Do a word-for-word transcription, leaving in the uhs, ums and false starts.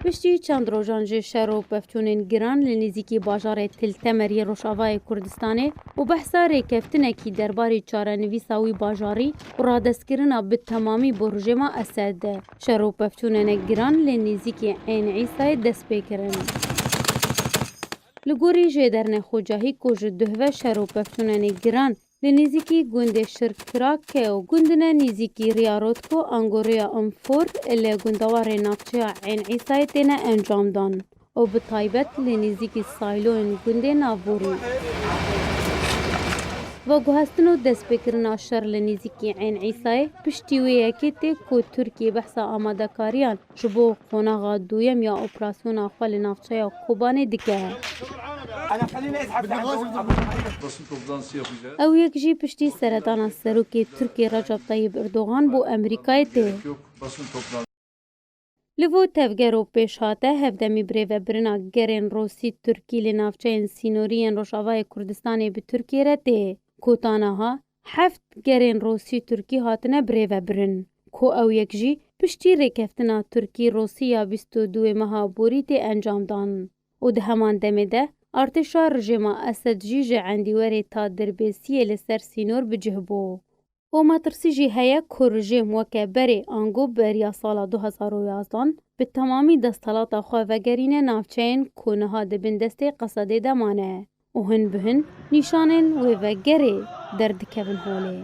Piştî çend rojan ji şer û pevçûnên giran li nêzîkî bajarê Til Temer yê Rojavayê Kurdistanê û behsa rêkeftinekî derbarê çarenivîsa wî bajarî û radestkirina bi temamî bo rejêma Esed, şer û pevçûnene giran li nêzîkî Ên Îsayê dest pê kirin. Li gorî jêdernê Xocahî ku ji duh ve şer û pevçûnenê giran li nêzîkî gundê Şirkirake û gundine nêzîkî Riya Rotko ango Riya Umfor li gundewarê navçeya Ên Îsayê têne encamdan û bi taybet li nêzîkî sayloyên gundê navborî. Veguhestin û destpêkirina şer li nêzîkî Ên Îsayê piştî wê yekê tê ku Tirkiye behsa amadekariyan ji bo qonaxa duyem ya operasyona xwe li navçeya Kobanê dike. Ew yek jî piştî seredana serokê Tirkiyê Recep Tayyip Erdogan bo Amerîkayê tê. Li vo tevgero pêşhate, hevdemî birêvebirina gerên Rûsî Tirkî li navçeyên sînorî yên Rojavayê Kurdistanê bi Tirkiyê re tê. Kota niha heft gerên Rûsî Tirkî hatine birêvebirin, ku ew yek jî piştî rêkeftina Tirkî Rûsî ya bîst û duwê meha borî tê encamdan. Û di heman demê de artêşa rejêma Esed jî ji endîwerê ta Dirbêsiyê li ser sînor bi cih bû. Û metirsî jî heye ku rejêm weke berê ango beriya sala du hezar û yazdan bi temamî desthelata xwe vegerîne navçeyên ku niha di bin destê Qesedê de mane û hin bi hin nîşanên wê vegerê derdikevin holê.